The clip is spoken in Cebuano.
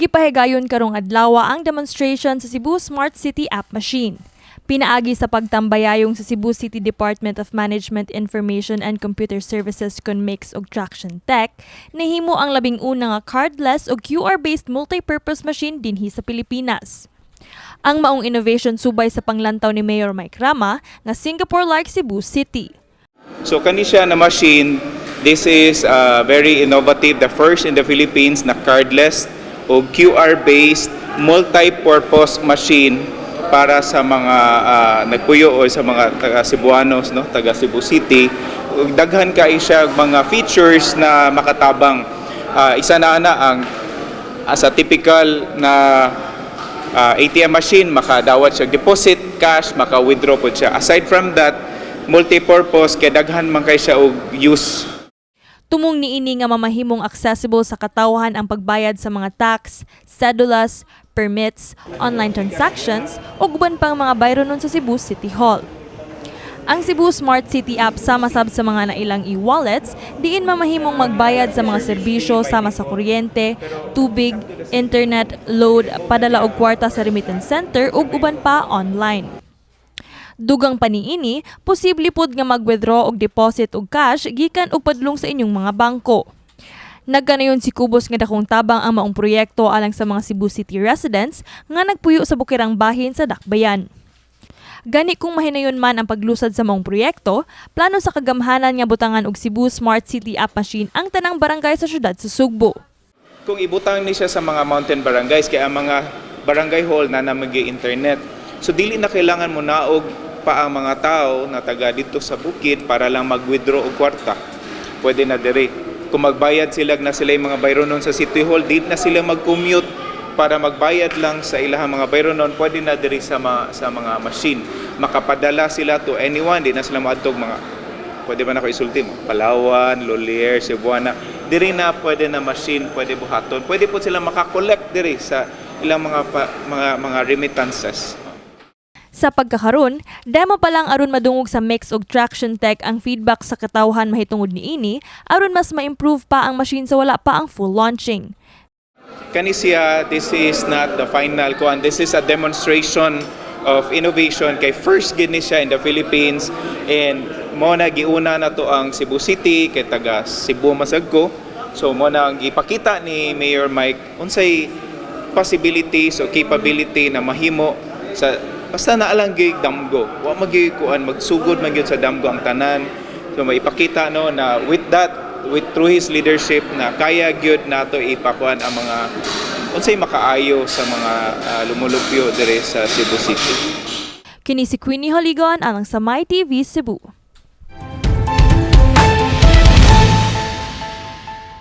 Gipahigayon karong adlaw ang demonstration sa Cebu Smart City App Machine. Pinaagi sa pagtambayayong sa Cebu City Department of Management Information and Computer Services kon Mix og Traction Tech, nahimo ang 11 nga cardless o QR-based multi-purpose machine dinhi sa Pilipinas. Ang maong innovation subay sa panglantaw ni Mayor Mike Rama nga Singapore-like Cebu City. So kani siya na machine, this is very innovative, the first in the Philippines na cardless o QR-based multi-purpose machine para sa mga nagpuyo o sa mga taga Cebuanos, no, taga Cebu City. Ug daghan kay siya mga features na makatabang. Isa na ana ang as a typical na ATM machine, makadawat siya deposit cash, maka-withdraw pod siya. Aside from that, multi-purpose kay daghan man kay siya og use. Tumong niini nga mamahimong accessible sa katawhan ang pagbayad sa mga tax, sedulas, permits, online transactions ug uban pang mga bayronon sa Cebu City Hall. Ang Cebu Smart City app, sama sab sa mga nailang e-wallets, diin mamahimong magbayad sa mga serbisyo sama sa kuryente, tubig, internet, load, padala og kwarta sa remittance center ug uban pa online. Dugang pa niini, posible pod nga mag-withdraw og deposit og cash gikan og padlong sa inyong mga bangko. Nagkanayon si Cubos nga dakong tabang ang maong proyekto alang sa mga Cebu City residents nga nagpuyo sa bukirang bahin sa Dakbayan. Gani kung mahinayon man ang paglusad sa maong proyekto, plano sa kagamhanan nga butangan og Cebu Smart City App Machine ang tanang barangay sa syudad sa Sugbo. Kung ibutang ni siya sa mga mountain barangays, kay ang mga barangay hall na na internet. So dili na kailangan mo naog pa ang mga tao na taga dito sa bukid para lang mag-withdraw og kwarta. Pwede na dire. Kung magbayad sila na sila yung mga bayronon sa City Hall, di na sila mag-commute para magbayad lang sa ilahang mga bayronon, pwede na diri sa mga machine. Makapadala sila to anyone, di na sila moadtog mga, pwede ba na ko isulti mo? Palawan, Lolier, Cebuana. Diri na pwede na machine, pwede buhaton. Pwede po sila makakollect diri sa ilang mga remittances. Sa pagkakaron, demo pa lang aron madungog sa Mix og Traction Tech ang feedback sa katawhan mahitungod niini aron mas ma-improve pa ang machine sa wala pa ang full launching. Kani siya, this is not the final kuan. This is a demonstration of innovation kay first gid ni siya in the Philippines and mo na giuna na to ang Cebu City kay taga Cebu man sad ko. So mo na ang gipakita ni Mayor Mike unsay possibilities o capability na mahimo sa basta naa lang gyud damgo. Wa magyud kuan, magsugod man gyud sa damgo ang tanan. So maipakita, no, na with that, with through his leadership na kaya gyud nato ipakuan ang mga unsay makaayo sa mga lumulupyo dire sa Cebu City. Kini si Queenie Holigon alang sa My TV Cebu.